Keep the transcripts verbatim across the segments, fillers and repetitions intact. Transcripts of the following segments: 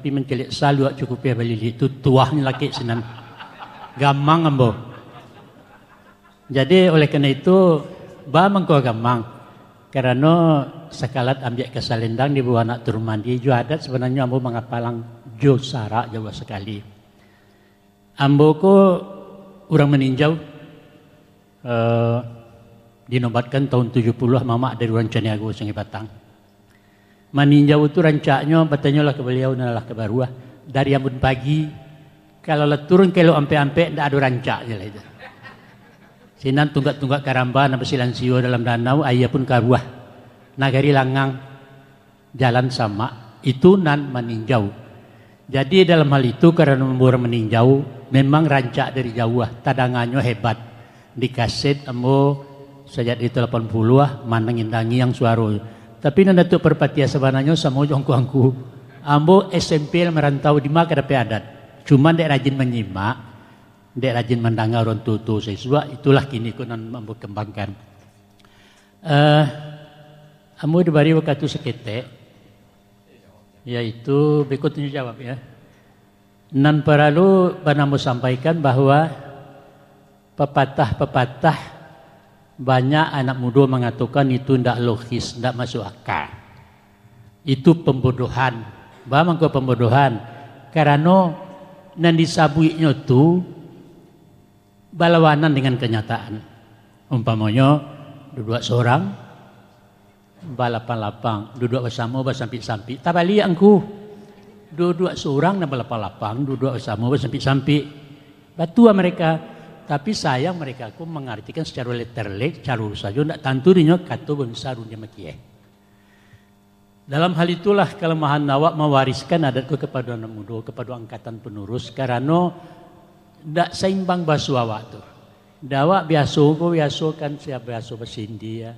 Tapi mancaliak saluak cukup pia balilik tu, tuahnyo lakek sinan. Gamang ambo. Jadi, oleh karena itu, ba mangko gamang. Karano sakalat ambiak ka salendang di bawah anak turun mandi, jo adat sabananyo ambo mangapalang jo sarak jauah sakali. Ambo ko urang Maninjau, eh, dinobatkan tahun tujuh puluh mamak dari urang Caniago Sungai Batang. Maninjau tu rancaknyo, batanyolah ka baliau nan lah ka baruah, dari ambun pagi, kalau lah turun ka Elok Ampek-ampek, ndak ado rancaknyo lah itu. Sinan tunggak-tunggak karamba nan basilansio dalam danau, aia pun karuah. Nagari langang, jalan samak, itu nan Maninjau. Jadi, dalam hal itu, karano urang Maninjau, memang rancak dari jauah, tadanganyo hebat. Di kaset ambo sajak di tahun lapan puluh ah, Manang Indangiang suaro. Tapi nan Datuak Parpatiah sabananyo samo jo angku-angku. Ambo S M P lah marantau, di ma ka dapek adat. Cuman dek rajin manyimak, dek rajin mandanga urang tuo-tuo saisuak, itulah kini ko nan ambo kambangkan. Eh, ambo dibari wakatu saketek, yaitu berikut tanggung jawab, ya. Nan paralu bana ambo sampaikan bahwa papatah-papatah banyak anak mudo mangatokan itu ndak logis, ndak masuk akal. Itu pembodohan. Ba mangko pembodohan? Karano nan disabuiknyo tu balawanan dengan kanyataan. Umpamonyo, duduak sorang, balapang-lapang, duduak basamo, basampik-sampik. Tabaliak angku. Duduak sorang nan balapang-lapang, duduak basamo, basampik-sampik. Batua mereka. Tapi sayang, mereka ko mangartikan sacaro leterlek, caro sajo, ndak tantu dinyo kato bansaru dia makieh. Dalam hal itulah kalamahan awak mawariskan adat ko kapado anak mudo, kapado angkatan panurus, karano ndak saimbang baso awak tu. Da awak biaso ko, biaso kan, sia biaso basindia.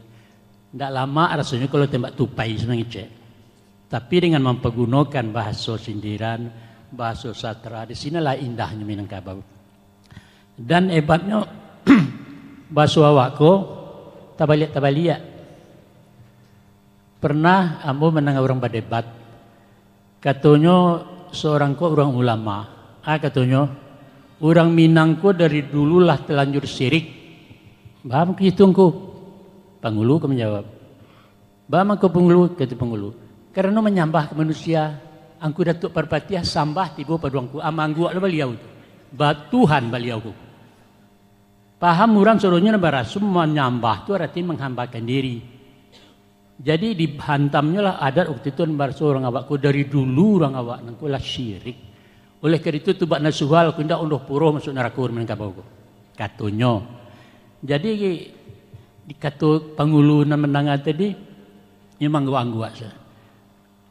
Ndak lamak rasonyo kalau tembak tupai se mangecek. Tapi dengan mampagunokan bahaso sindiran, bahaso sastra, di sinolah indahnyo Minangkabau. Dan ebatnyo, baso awak ko tabaliak-tabaliak. Pernah ambo mandanga urang badebat. Katonyo, seorang ko urang ulama. Ah, katonyo, urang Minang ko dari dulu lah talanjur sirik. Ba mangko itu, Ngku? Pangulu ko manjawab. Ba mangko pangulu, kato pangulu. Karano manyambah ka manusia, Angku Datuak Parpatiah sambah tibo pado Angku, amangguak lo baliau tu. Ba Tuhan baliau ko. Paham urang suronyo nan baraso manyambah tu arati manghambakan diri. Jadi dihantamnyo lah adat waktu itu nan baraso urang awak ko dari dulu urang awak nan ko lah syirik. Oleh karano itu tu bak nasuhal ko indak ondoh puroh masuk narako Minangkabau ko. Katonyo. Jadi dikato pangulu nan mandanga tadi, memang angguak-angguak sajo.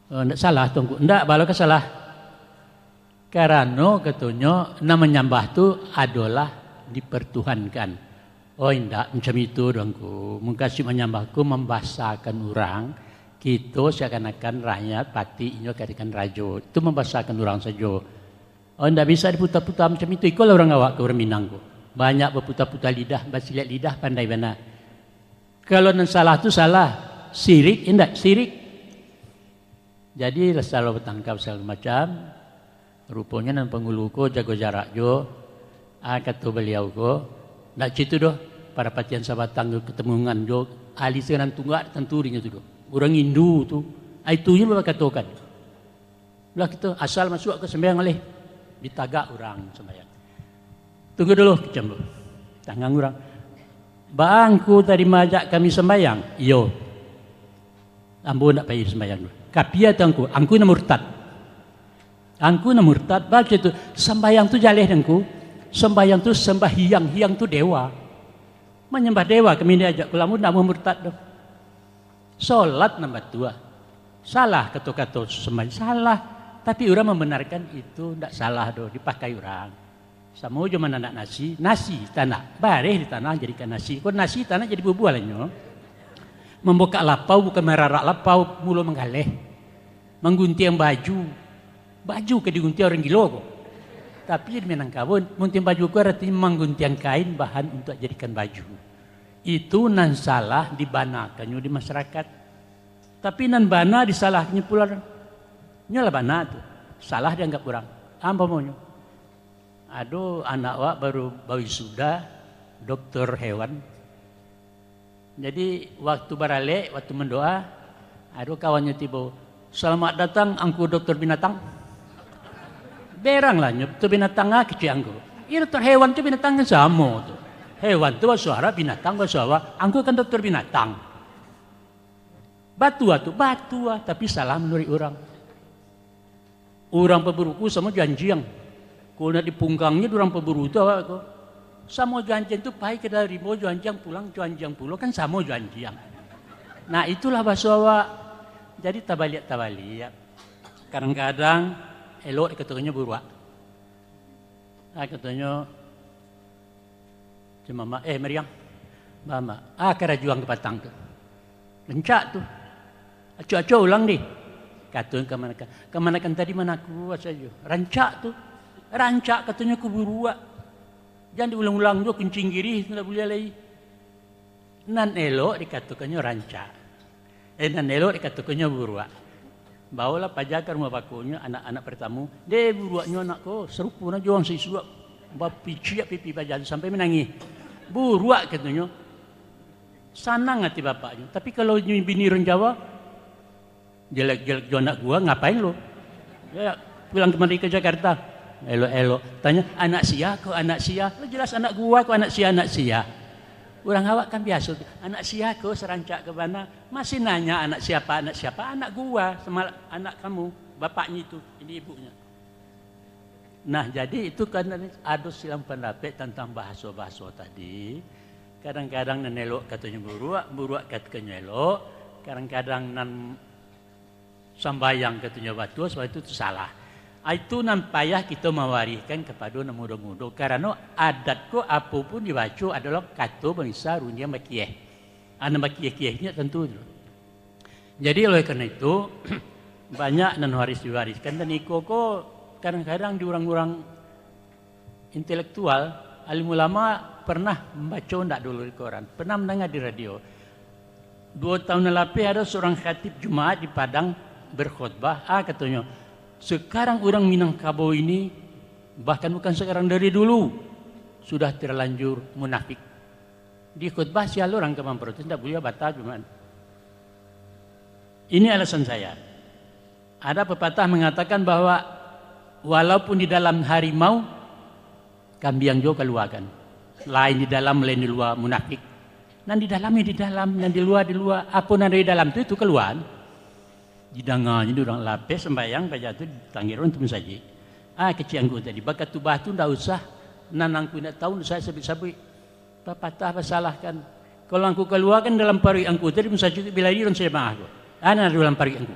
Oh, ndak salah tu, Ngku. Ndak, baa lo ka salah. Karano, katonyo, nan manyambah tu adolah dipertuhankan. Oh, indak, macam itu doh, Ngku. Mukasuik manyambah ko mambasakan urang, kito seakan-akan rakyat, patik, inyo katakan rajo. Itu mambasakan urang sajo. Oh, indak bisa diputa-puta macam itu. Ikolah urang awak ko, urang Minang ko. Banyak baputa-puta lidah, basiliak lidah, pandai bana. Kalau nan salah tu salah, sirik, indak sirik. Jadi, lah salo batangka sagalo macam, ruponyo nan pangulu ko jago jarak juo, ah, kato baliau ko, ndak citu doh, Parapatian Sabatang ko katemungan jo ahli sinan tunggak tantu dinyo tu doh. Urang Hindu tu, ah, itu nyo bakatokan. Lah kito asal masuak ka sumbayang alih, ditagak urang sumbayang. Tunggu dulu, kecek ambo. Tangang urang. Baa Angku tadi maajak kami sambayang? Iyo. Ambo ndak pai sambayang dulu. Kapia tu Angku? Angku nan murtad. Angku nan murtad, baco tu. Sambayang tu jaleh dek Angku. Sambayang tu sambah hiang, hiang tu dewa. Manyambah dewa kami diajak, kalau ambo ndak mau murtad doh. Solat nan batua. Salah kato-kato sambayang, salah. Tapi urang mambanarkan itu ndak salah doh, dipakai urang. Samo jo mananak nasi, nasi tanak, bareh di tanah jadikan nasi. Ko nasi tanak jadi bubuah lah nyo. Mambukak lapau bukan mararak lapau, mulo manggaleh. Mangguntiang baju. Baju ka diguntiang urang gilo ko. Tapi di Minangkabau, guntiang baju ko aratinyo mangguntiang kain bahan untuak jadikan baju. Itu nan salah dibanakannyo di masyarakat. Tapi nan bana disalahkannyo pulo. Nyo lah bana tu. Salah dianggap urang. Ampun monyo. Ado anak awak baru bawisuda, doktor hewan. Jadi, waktu baralek, waktu mandoa, ado kawannyo tibo, "Selamat datang, Angku Doktor Binatang." Beranglah nyo, tu binatang ah, kecek angku. Iyo, doktor hewan tu binatang kan samo tu. Hewan tu baso Arab, binatang baso awak. Angku kan doktor binatang. Batua tu, batua, tapi salah manuruik urang. Urang paburu ko samo jo anjiang. Kalau nak dipunggangnyo di urang paburu tu awak ko. Samo jo anjiang tu pai ka dalam rimbo jo anjiang, pulang jo anjiang pulo, kan samo jo anjiang. Nah, itulah baso awak. Jadi tabaliak-tabaliak. Kadang-kadang elok dikatokannyo buruak. Ah, katonyo, "Cuma ma-, eh, Mariang, ba ma, ah, karajo ang kapatang tu. Rancak tu. Acok-acok ulang dih." Kato kamanakan, "Kamanakan tadi manakuak sajo. Rancak tu. Rancak," katonyo, "ko buruak. Jan diulang-ulang juo, kuncing girih tu ndak buliah lai." Nan elok dikatokannyo rancak. Eh, nan elok dikatokannyo buruak. Bawolah paja ka rumah bakonyo, anak-anak partamo. "Deh, buruaknyo anak ko, sarupo na jo urang saisuak. Bapiciak pipi paja tu sampai manangih." "Buruak," katonyo. Sanang ati bapaknyo. Tapi kalau bini urang Jawa, "Jelek-jelek jo anak gua, ngapain lo?" Ya, pulang kamari ka Jakarta. Elok-elok. Tanyo, "Anak sia ko, anak sia?" Lah jelas anak gua ko, anak sia, anak sia. Urang awak kan biaso tu, "Anak sia ko sarancak ka bana?" Masih nanya, "Anak siapa, anak siapa?" "Anak gua, sama anak kamu, bapaknya itu, ini ibunya." Nah, jadi itu kan ado silang pandapek tantang bahaso-bahaso tadi. Kadang-kadang nan elok katonyo buruak, buruak katokannyo elok. Kadang-kadang nan sambayang katonyo batua, sabab itu tu salah. Ah, itu nan payah kito mawarihkan kapado nan mudo-mudo, karano adat ko apo pun dibaco adolah kato bansa rundiang bakieh. Ah, nan bakieh-kieh nyo tantu tu. Jadi oleh karano itu, banyak nan harus diwariskan, dan iko ko kadang-kadang di urang-urang intelektual, alim ulama pernah mambaco ndak dulu di koran, pernah mandanga di radio. Duo tahun nan lapeh ado surang khatib Jumaat di Padang berkhotbah, ah, katonyo, "Sekarang urang Minangkabau ini, bahkan bukan sekarang, dari dulu, sudah terlanjur munafik." Di khotbah sia lo urang ka mamprotes, ndak buliah batal Jumaat. Ini alasan saya. Ada pepatah mengatakan bahwa walaupun di dalam harimau, kambiang juo kaluakan. Lain di dalam, lain di lua, munafik. Nan di dalam ya di dalam, nan di lua di lua. Apo nan dari dalam tu, itu kalua. Didanganyo di urang lapeh sambayang, paja tu ditanggi urang tu musajik. Ah, kecek angku tadi, bakatubah tu ndak usah, nan angku indak tahu, ndak usah sabuik-sabuik. Bapatah basalahkan. Kalau angku kaluakan dalam paruik angku tadi, musajik tu bilai urang sajamaah ko. Ah, nan ado dalam paruik angku.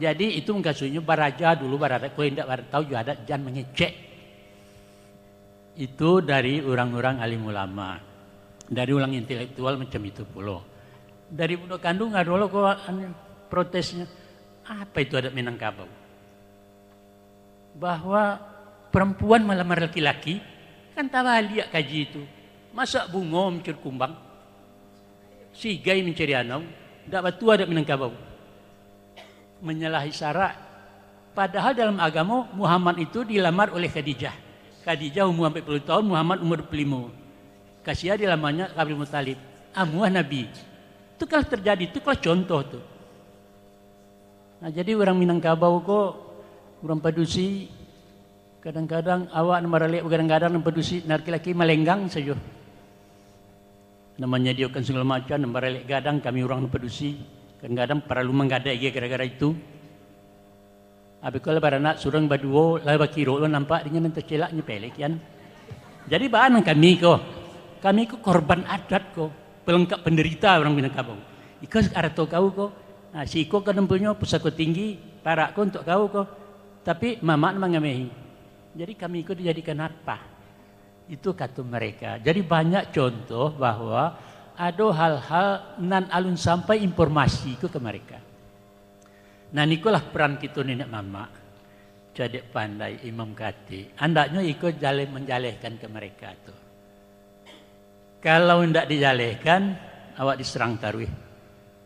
Jadi, itu mukasuiknyo baraja dulu baradat, kalau indak bara-, tahu jo adat, jan mangecek. Itu dari urang-urang alim ulama, dari urang intelektual macam itu pulo. Dari bundo kanduang ado lo ko, anu, protesnyo, "Apa itu adat Minangkabau? Bahwa perempuan melamar laki-laki, kan tabaliak kaji itu. Masak bungo mancari kumbang, sigai mancari anau, ndak batua adat Minangkabau." Menyalahi syarak. Padahal dalam agamo, Muhammad itu dilamar oleh Khadijah. Khadijah umur ampek puluah tahun, Muhammad umur duo puluah limo. Ka sia dilamarnyo? Ka Abdul Muthalib, amuah Nabi. Itu kalau terjadi, itu kalau contoh tu. Nah, jadi urang Minangkabau ko, urang padusi, kadang-kadang awak nan baralek bagadang-gadang, nan padusi, nan laki-laki malenggang sajo. Nan manyadiakan sagalo macam, nan baralek gadang, kami urang nan padusi, kadang-kadang paralu manggadai ge gara-gara itu. Abih ko lah baranak surang baduo, lah bakiro lo nampak dengan nan tacilak nyo pelek kian. Jadi baa nan kami ko? Kami ko korban adat ko, pelengkap penderita urang Minangkabau. Iko arato kau ko, nah, si iko kan punyo pusako tinggi, parak ko untuak kau ko. Tapi mamak nan mangamehi. Jadi kami ko dijadikan apa? Itu kato mereka. Jadi banyak contoh bahwa ado hal-hal nan alun sampai informasi ko ka mereka. Nah, ikolah peran kito niniak mamak, cadiak pandai, imam katik. Andaknyo iko jaleh manjalehkan ka mereka tu. Kalau indak dijalehkan, awak diserang taruih.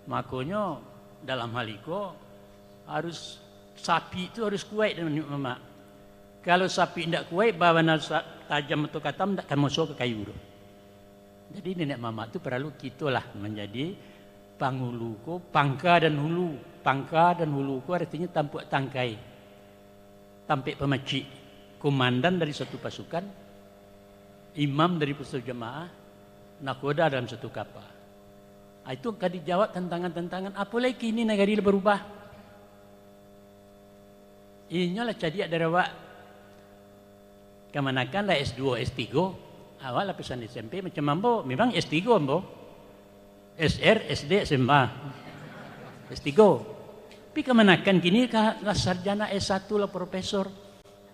Makonyo, dalam hal iko, harus Sapik tu harus kuaik, niniak mamak. Kalau sapik ndak kuaik, babana sa-, tajam atau katam, ndak ka masuak ka kayu tu. Jadi, niniak mamak tu paralu kitolah manjadi pangulu ko, pangka dan hulu. Pangka dan hulu ko artinyo tampuak tangkai, tampek pamacik, komandan dari satu pasukan, imam dari satu jamaah, nakhoda dalam satu kapa. Ah, itu ka dijawab tantangan-tantangan. Apo lai kini nagari lah barubah. Inyo lah cadiak dari awak. Kamanakan lah S dua, S tiga. Awak lapisan S M P macam ambo, memang S tiga ambo. S R, S D, S M A. S tiga. Tapi kamanakan kini ka lah sarjana S satu lah profesor.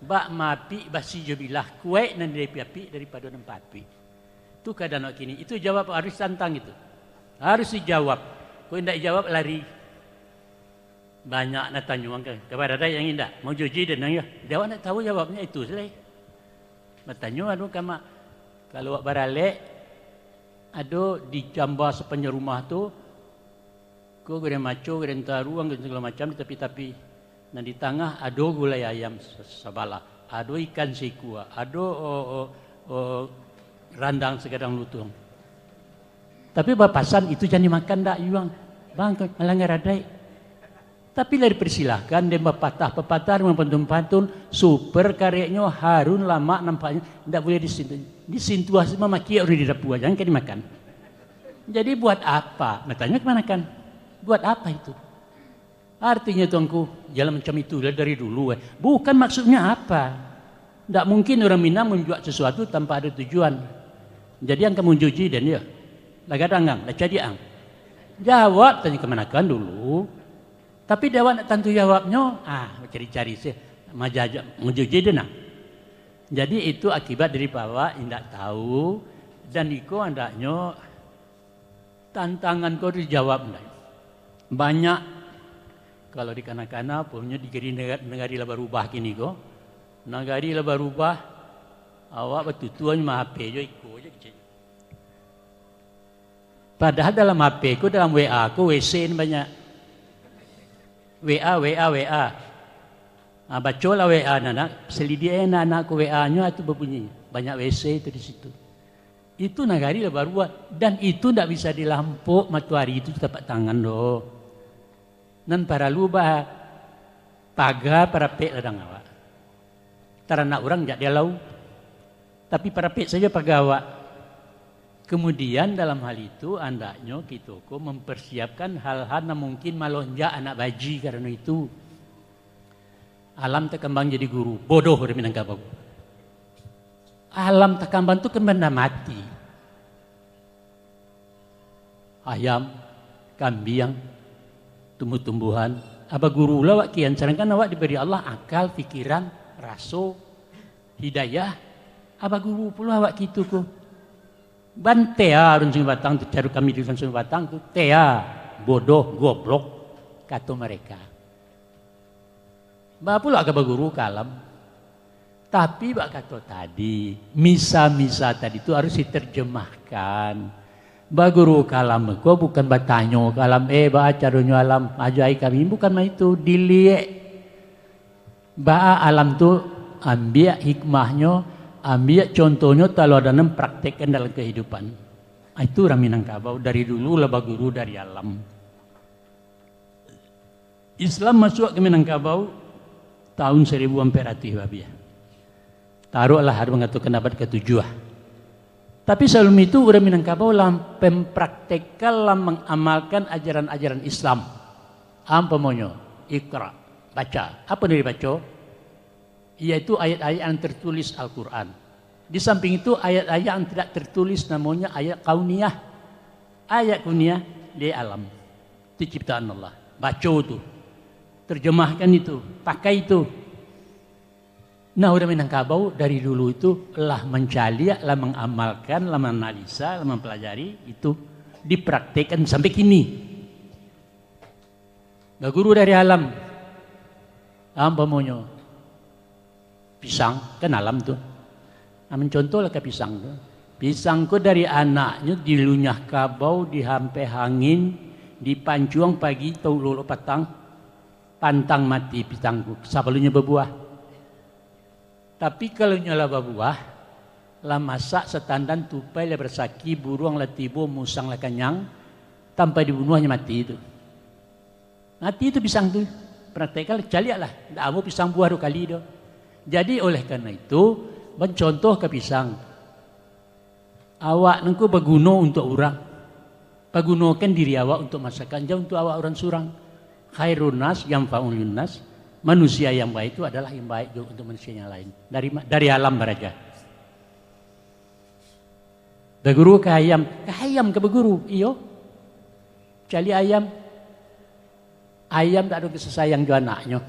Bak mapik basi jo bilah, kuaik nan diapik-apik daripado nan papik. Tu kaadaan awak kini. Itu jawab harus tantang itu. Harus dijawab. Kok indak dijawab, lari. Banyak nan tanyo ka, ka baradaik yang indak. Mau juji den nan yo. Awak ndak tahu jawabnyo itu se lai. Batanyo anu ka mak, kalau awak baralek, ado di jamba sapanjang rumah tu, ko gudang maco, gudang taruang, gudang sagalo macam di tapi-tapi. Nan di tangah ado gulai ayam sa-, sabalah, ado ikan sikua, ado, o, o, o, randang sagadang lutuang. Tapi bapasan, "Itu jan dimakan dak, Yuang? Bang, malanggar adaik." Tapi lah dipersilahkan, den bapatah-papatah, den bapantun-pantun, super kareknyo, harun, lamak nampaknyo, ndak buliah disintuah. Disintuah se mamakiak urang di dapua, jan ka dimakan. Jadi buat apa? Batanyo kamanakan. Buat apa itu? Artinyo, Tuanku, jalan macam itu lah dari dulu, eh. Bukan maksudnya apa. Ndak mungkin urang Minang manjuak sasuatu tanpa ado tujuan. Jadi, ang ka manjuji den, yo. Lah gadang ang, lah cadiak ang. Jawab tanyo kamanakan dulu. Tapi dek awak ndak tantu jawabnyo, ah, cari-cari se, majaja-, manjuji den, ah. Jadi, itu akibat dari awak indak tahu, dan iko andaknyo tantangan ko dijawab, ndak? Banyak, kalau dikana-kana, aponyo di nagari, nagari lah barubah kini ko. Nagari lah barubah, awak batutua ma H P jo iko je kecek. Padahal dalam H P ko, dalam W A ko, W C ni banyak. W A, W A, W A. Ah, bacolah W A nan, nak, selidik eh anak-anak ko W A-nyo tu babunyi. Banyak W C tu di situ. Itu nagari lah barubah, dan itu ndak bisa dilampok matoari itu tapak tangan doh. Nan paralu ba paga parapek ladang awak. Taranak urang jak di alau, tapi parapek sajo paga awak. Kemudian, dalam hal itu, andaknyo kito ko mempersiapkan hal-hal nan mungkin malonjak anak baji karano itu. Alam takambang jadi guru, bodoh dari Minangkabau. Alam takambang tu kan banda mati. Ayam, kambiang, tumbuh-tumbuhan. Aba guru lah awak kian, sadangkan awak dibari Allah akal, pikiran, raso, hidayah. Aba guru pulo awak kitu ko. Bantea urang Sungai Batang tu, caru kami di urang Sungai Batang tu, tea, bodoh, goblok, kato mereka. Baa pulo ka baguru ka alam. Tapi bak kato tadi, misa-misa tadi tu harus diterjemahkan. Baguru ka alam ko bukan batanyo ka alam, "Eh, baa caronyo alam? Aja ai kami." Bukan maitu, diliek. Baa alam tu, ambiak hikmahnyo, ambiak contohnyo, taladannyo, praktekkan dalam kehidupan. Itu urang Minangkabau, dari dulu lah baguru dari alam. Islam masuak ka Minangkabau tahun saribu ampek ratuih babiah. Taruahlah, ado mangatokan abad katujuah. Tapi sabalum itu, urang Minangkabau lah mempraktekkan, lah mangamalkan ajaran-ajaran Islam. Umpamonyo, Iqra, baca. Apo nan dibaco? Yaitu ayat-ayat yang tertulis Al-Quran. Di samping itu, ayat-ayat yang tidak tertulis, namonyo ayat kauniyah. Ayat kauniyah di alam. Itu ciptaan Allah. Baco tu. Terjemahkan itu. Pakai itu. Nah, urang Minangkabau dari dulu itu lah mancaliak, lah mangamalkan, lah manalisa, lah mampalajari, itu dipraktekkan sampai kini. Baguru dari alam. Umpamonyo, pisang, kan alam tu. Nah, mancontohlah ka pisang tu. Pisang ko dari anaknyo dilunyah kabau, dihampeh angin, dipancuang pagi, tau lolok patang. Pantang mati pisang tu, sabalun nyo babuah. Tapi kalau nyo lah babuah, lah masak satandan, tupai lah basaki, buruang lah tibo, musang lah kanyang, tanpa dibunuah nyo mati tu. Mati tu pisang tu. Praktekkan, caliaklah, ndak ado pisang buah dua kali tu. Jadi oleh karena itu, mencontoh ka pisang. Awak nangko baguno untuak urang. Pagunokan diri awak untuak masyarakat, jan untuak awak urang surang. Khairun nas yanfa'un linnas. Manusia yang baik itu adalah yang baik juga untuk manusia yang lain. Dari ma-, dari alam baraja. Baguru ka ayam, ka ayam ka baguru, iyo. Caliak ayam, ayam tak ado kasih sayang jo anaknyo.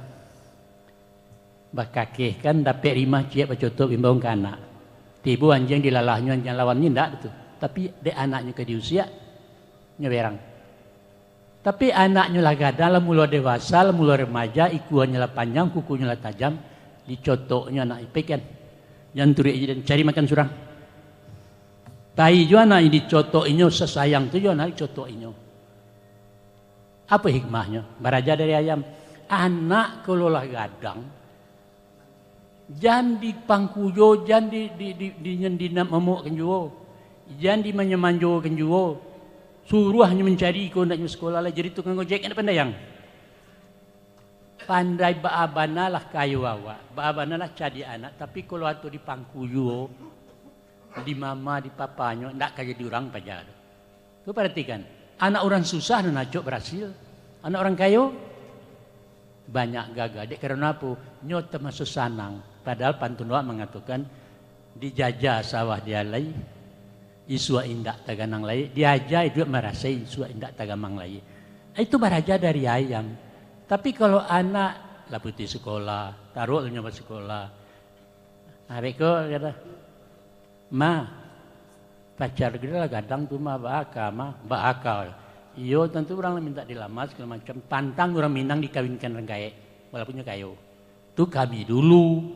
Bakakeh kan dapek rimah ciek bacotok bimbang ka anak. Tibo anjiang dilalahnyo, anjiang lawan ni ndak tu. Tapi dek anaknyo ka diusiak, nyo berang. Tapi anaknyo lah gadang, lah mulo dewasa, lah mulo remaja, ikuanyo lah panjang, kukunyo lah tajam, dicotoknyo anak ipek kan. Jan turuik aja dan cari makan surang. Pai jo anak dicotoknyo, sasayang tu jo anak dicotoknyo. Apo hikmahnyo? Baraja dari ayam. Anak kalau lah gadang, jan dipangkuyo, jan di, di, di, di, jan dinam-mamokkan juo, jan dimanjo-manjokan juo. Suruahnyo mancari, iko andaknyo sakolah lah, jadi tukang ojek, indak pandai ang. Pandai baa bana lah kayo awak, baa bana lah cadiak anak, tapi kalau ato dipangkuyo, di mama, di papanyo, ndak ka jadi urang paja tu. Tu paratikan, anak urang susah nan acok barasil, anak urang kayo banyak gaga. Dek karano apo? Nyo tamasuak sanang. Padahal pantun awak mangatokan, dijajah sawah dialai, isuak indak taganang lai, diaja iduik marasai, isuak indak tagamang lai. Itu baraja dari ayam. Tapi kalau anak lah putuih sakolah, taruah lah nyo basikolah. Arek ko kato, "Ma, pacar kito lah gadang tu, Ma, baa ka, Ma?" "Baa ka? Iyo, tantu urang lah mintak dilamar, sagalo macam. Pantang urang Minang dikawinkan urang gaek, walaupun nyo kayo. Tu kami dulu.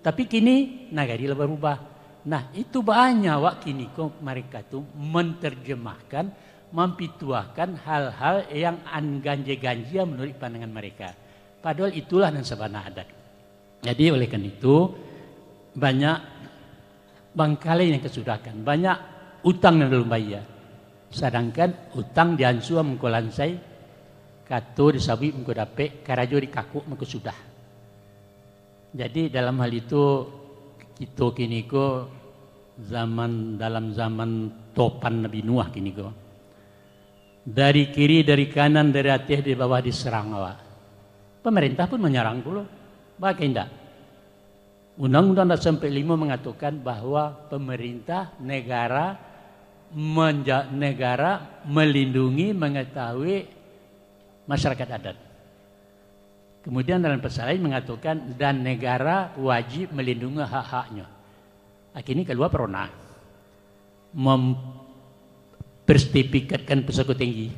Tapi kini, nagari lah barubah." Nah, itu baa nyo awak kini ko, mereka tu menterjemahkan, mampituahkan hal-hal yang an-, ganjia-ganjia menurut pandangan mereka. Padahal itulah nan sabana adat. Jadi, oleh karena itu, banyak bangkalai nan ka sudahkan, banyak utang nan alun bayia. Sadangkan utang diansua mangko lansai, kato disabuik mangko dapek, karajo dikakuk mangko sudah. Jadi, dalam hal itu, kito kini ko zaman, dalam zaman topan Nabi Nuh kini ko. Dari kiri, dari kanan, dari ateh, dari bawah diserang awak. Pamarintah pun manyarang pulo. Baa ka indak? Undang-Undang Dasar ampek limo mangatokan bahwa pamarintah negara manja-, negara malindungi, mangatahui masyarakat adat. Kemudian dalam pasal lain mangatokan, dan negara wajib malindungi hak-haknyo. Akhirnyo kalua Perona. Mem-, bersertifikatkan pusako tinggi.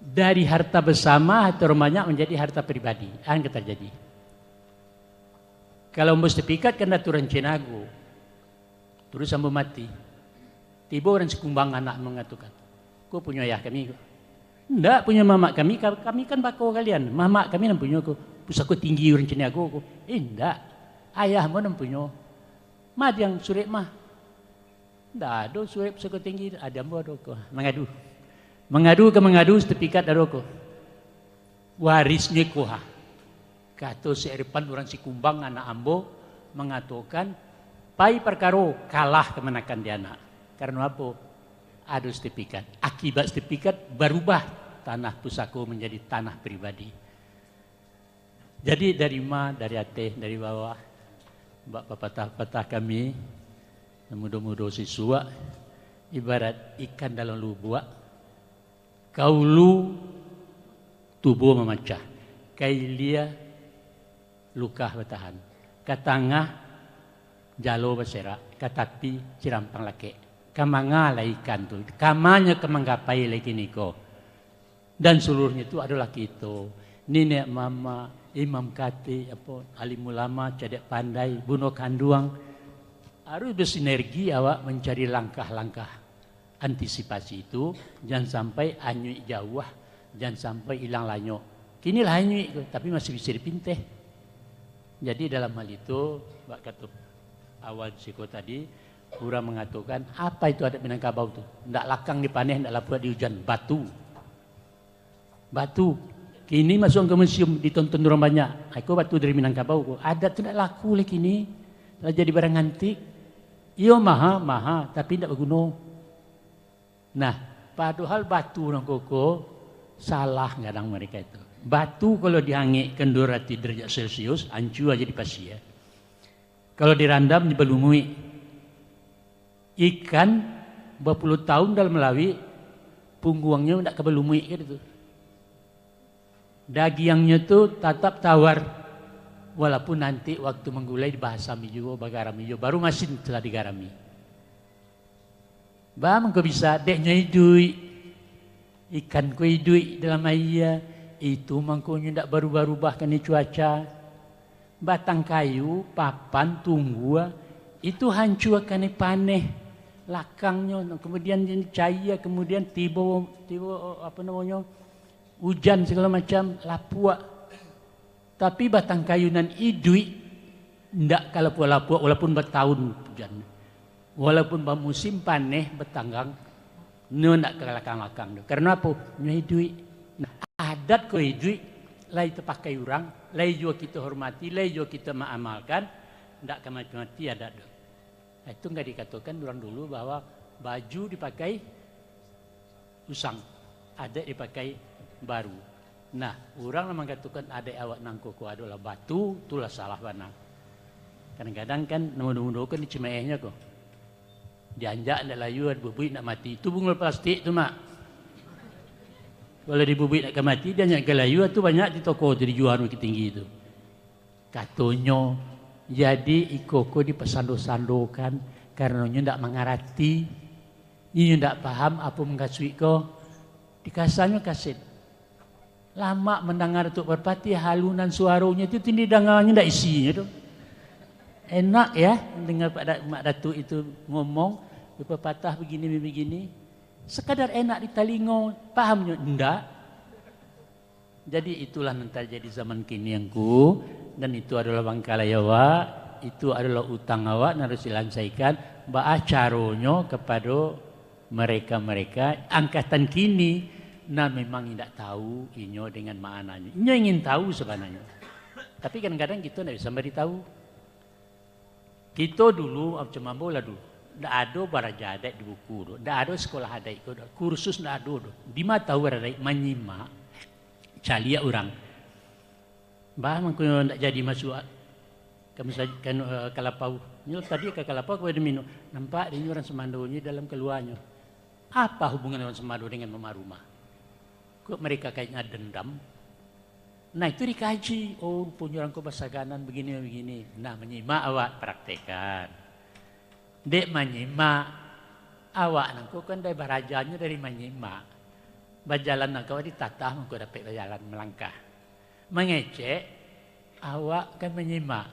Dari harta bersama, harta urang banyak manjadi harta pribadi. Akan terjadi. Kalau ambo sertifikatkan dek urang Cinago, taruih ambo mati. Tibo urang Sikumbang anak mangatokan, "Ko punyo ayah kami ko." "Indak, punyo mamak kami, ka-, kami kan bako kalian. Mamak kami nan punyo ko. Pusako tinggi urang Cinago ko." "Indak. Ayah ambo nan punyo." "Ma diang surek mah?" "Ndak ado surek pusako tinggi tu." "Ado, ambo ado ko." Mangadu. Mangadu ka mangadu, sertifikat ado ko. Warisnyo iko ha. Kato Syekh Irfan urang Sikumbang, anak ambo, mangatokan, pai parkaro, kalah kamanakan di anak. Karano apo? Ado sertifikat. Akibat sertifikat, barubah tanah pusako manjadi tanah pribadi. Jadi, dari ma, dari ateh, dari bawah, bak papatah-patah kami, nan mudo-mudo sisuak, ibarat ikan dalam lubuak, ka ulu tubuah mamacah, ka ilia lukah batahan, ka tangah jalo baserak, ka tapi cirampang lakek. Ka manga lai ikan tu, ka ma nyo ka manggapai lai kiniko. Dan seluruhnyo tu adolah kito, niniak mamak, imam katik, apo, alim ulama, cadiak pandai, bundo kanduang. Harus bersinergi awak mancari langkah-langkah antisipasi itu, jan sampai anyuik jauah Jan sampai ilang lanyok. Kini lah hanyuik ko, tapi masih bisa dipinteh. Jadi dalam hal itu, bak kato awan siko tadi, urang mangatokan, apa itu adat Minangkabau tu? Ndak lakang dipaneh, ndak lapuak diujan, batu. Batu. Kini masuak ka museum, ditonton urang banyak. Iko batu dari Minangkabau ko. Adat tu ndak laku leh kini. Lah jadi barang antik. Iyo maha, maha, tapi ndak baguno. Nah, padohal batu nan koko, salah gadang mereka itu. Batu kalau diangekkan dua ratus derajat Celcius, hancua jadi pasia. Kalau dirandam, balumuik. Ikan bapuluah tahun dalam lauik, pungguangnyo ndak ka balumuik ka itu. Dagiangnyo tu tatap tawar, walaupun nanti waktu manggulai dibahasami juo, bagarami juo, baru masin telah digarami. Baa mangko bisa, dek nyo iduik. Ikan ko iduik dalam aia, itu mangkonyo ndak barubah-rubah kanai cuaca. Batang kayu, papan, tunggua, itu hancua kanai paneh, lakangnyo, kemudian caia, kemudian tibo, tibo, apa namonyo, ujan sagalo macam, lapuak. Tapi batang kayu nan iduik, ndak ka lapuak-lapuak, walaupun bataun ujan. Walaupun bamusim paneh, batanggang, nyo ndak ka lakang-lakang tu. Karano apo? Nyo iduik. Nah, adat ko iduik, lai tapakai urang, lai juo kito hormati, lai juo kito maamalkan, ndak ka mati-mati adat tu. Nah, itu nggak dikatokan urang dulu bahwa baju dipakai usang, adaik dipakai baru. Nah, urang lah mangatokan adaik awak nangko ko adolah batu, tu lah salah bana. Kadang-kadang kan, nan mudo-mudo kan di Cimaehnyo ko. Dianjak ndak layua, dibubuik ndak mati. Tu bungul plastik tu, Mak. Kalau dibubuik ndak ka mati, dianjak ka layua, tu banyak di toko tu dijua Bukittinggi tu. Katonyo, jadi iko ko dipasando-sandokan, karano nyo ndak mangarati, inyo ndak paham apo mukasuik ko. Dikasannyo kaset. Lamak mandanga Datuak Parpatiah, halunan suaronyo tu, tindi danganyo ndak isinyo tu. Enak ya, danga Pak Da-, Mak Datuak itu ngomong, bapapatah begini-begini. Sekadar enak di talingo, pahamnyo ndak. Jadi, itulah nan tajadi zaman kini, Angku, dan itu adolah bangkalai awak, itu adolah utang awak nan harus dilansaikan. Baa caronyo kapado mereka-mereka angkatan kini nan memang indak tahu inyo dengan maknanyo. Inyo ingin tahu sabananyo, tapi kadang-kadang kito ndak bisa mambaritahu. Kito dulu, macam ambo lah dulu, ndak ado baraja adaik di buku tu, ndak ado sekolah adaik ko, kursus ndak ado tu. Di ma tahu baradaik, manyimak, caliak urang. Baa mangko ndak jadi masuak ka musaj-, ka, eh, ka lapau. Nyo tadi ka, ka lapau ka Waduk Minun. Nampak dek nyo urang sumando nyo dalam kaluanyo. Apa hubungan urang sumando dengan mama rumah? Kok mereka kayaknya dendam? Nah, itu dikaji. Oh, ruponyo urang ko basaganan begini-begini. Nah, manyimak awak, praktekkan. Dek manyimak, awak nangko kan dari barajanyo dari manyimak. Bajalan nangko ditatah, mangko dapek bajalan malangkah. Mangecek, awak kan manyimak.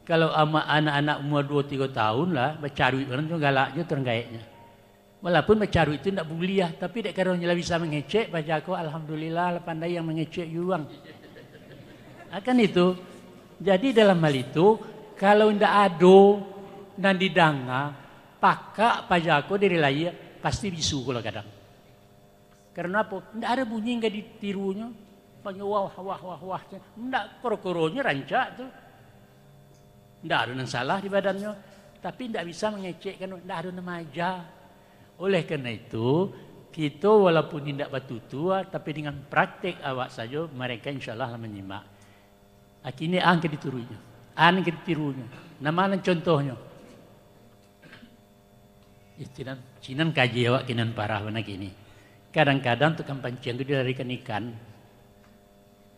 Kalau ama-, anak-anak umua duo tigo taun lah, bacaruik urang tu galaknyo, tu urang gaeknyo. Walaupun bacaruik tu ndak buliah, tapi dek karonyo lah bisa mangecek, paja ko, alhamdulillah, lah pandai yang mangecek juo. Akan itu, jadi dalam hal itu, kalau ndak ado nan didanga, pakak paja ko dari lahia, pasti bisu ko lah gadang. Karano apo? Ndak ado bunyi ka ditirunyo. Panggil wah, wah, wah, wah. Ndak, koro-koronyo rancak tu. Ndak ado nan salah di badannyo. Tapi ndak bisa mangecekkan, ndak ado nan maaja. Oleh karano itu, kito walaupun indak batutua, tapi dengan praktek awak sajo, mereka insya Allah lah manyimak. Kini ang ka diturunyo. Ang ka ditirunyo. Nan ma nan contohnyo? Ih, sinan, sinan kaji awak kinan parah bana kini. Kadang-kadang tukang panciang tu dilarikan ikan.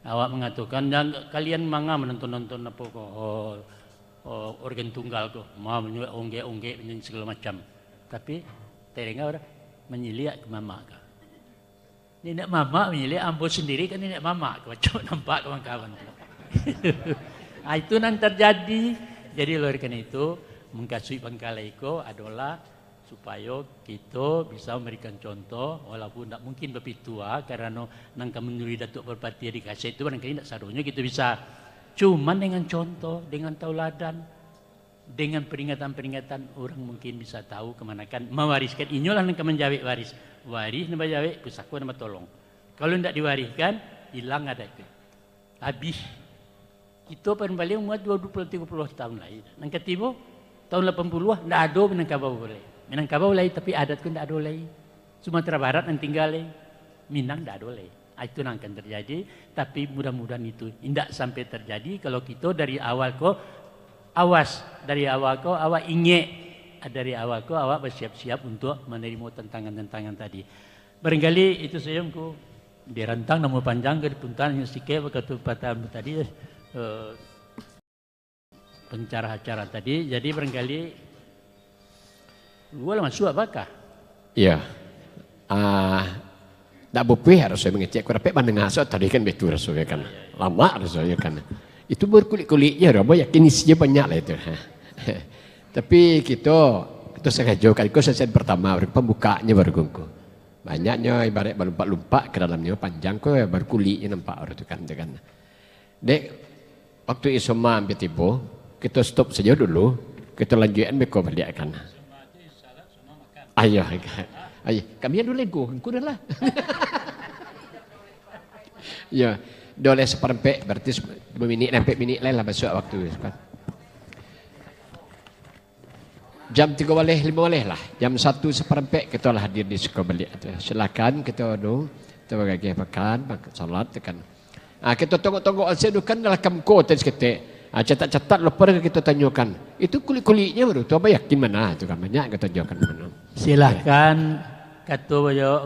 Awak mangatokan, "Jan kalian manga manonton-nonton apo ko, oh, oh, organ tunggal ko, ma manyo onggek-onggek, manyo sagalo macam." Tapi, tadanga urang manyiliak ka mamak ko. Niniak mamak manyiliak, ambo sandiri kan niniak mamak, kacau nampak kawan-kawan tu. Ah, itu nan tarjadi. Jadi, oleh karano itu, mukasuik bangkalai ko adolah Supayo kito bisa mambarikan contoh, walaupun ndak mungkin bapitua, karano nan ka manurui Datuak Parpatiah di kaset tu barangkali ndak sadonyo kito bisa. Cuman dengan contoh, dengan tauladan, dengan peringatan-peringatan, urang mungkin bisa tahu kamanakan mawariskan. Inyolah nan ka manjawek waris. Waris nan bajawek, pusako nan batolong. Kalau ndak diwarihkan, ilang adat tu. Habih. Kito paling-paling umua dua puluh, tigo puluh tahun lai. Nan katibo, tahun lapan puluah, ndak ado Minangkabau lai. Minangkabau lai, tapi adat ko ndak ado lai. Sumatera Barat nan tingga lai. Minang ndak ado lai. Ah, itu nan akan terjadi, tapi mudah-mudahan itu indak sampai terjadi kalau kito dari awal ko awas, dari awal ko awak ingek, dari awal ko awak bersiap-siap untuk menerima tantangan-tantangan tadi. Barangkali itu saja, Ngku. Dirantang namo panjang ka dipuntan, hanya sikit bakatu patahan tadi, eh, pencarah acara tadi. Jadi barangkali luo lah masuak bakah. Iya. Ah, ndak bupuih raso mangecek, kurapek mandanga sok tadi kan betu raso ya kan. Lamak raso ya kan. Itu berkulik-kulik je, abah yakin isinyo banyak lah itu. Tapi kito, kito sangajo kan, iko sesi pertama, pambukaknyo baru Ngku. Banyaknyo ibarat balumpak-lumpak ka dalamnyo, panjang ko baru kuliknyo nampak baru tu kan, tu kan. Dek, waktu Isoma ampia tibo, kito stop sajo dulu, kito lanjuikan beko baliak kan. Ayo, ayo, kami ado lego, Ngku dah lah. Yo, dah oleh saparampek, berarti dua minik, ampek minik lai lah masuak waktu. Jam tigo baleh, limo baleh lah. Jam satu saparampek kito lah hadir di siko baliak tu. Silakan kito anu, kito bagageh makan, mak-, salat tu kan. Ah, kito tongok-tongok ase tu kan dalam kamko tadi saketek. Ah, catat-catat lupo dah kito tanyokan. Itu kulik-kuliknyo baru tu, abah yakin mana tu kan, banyak kito tanyokan mana. Silahkan, kato bajawab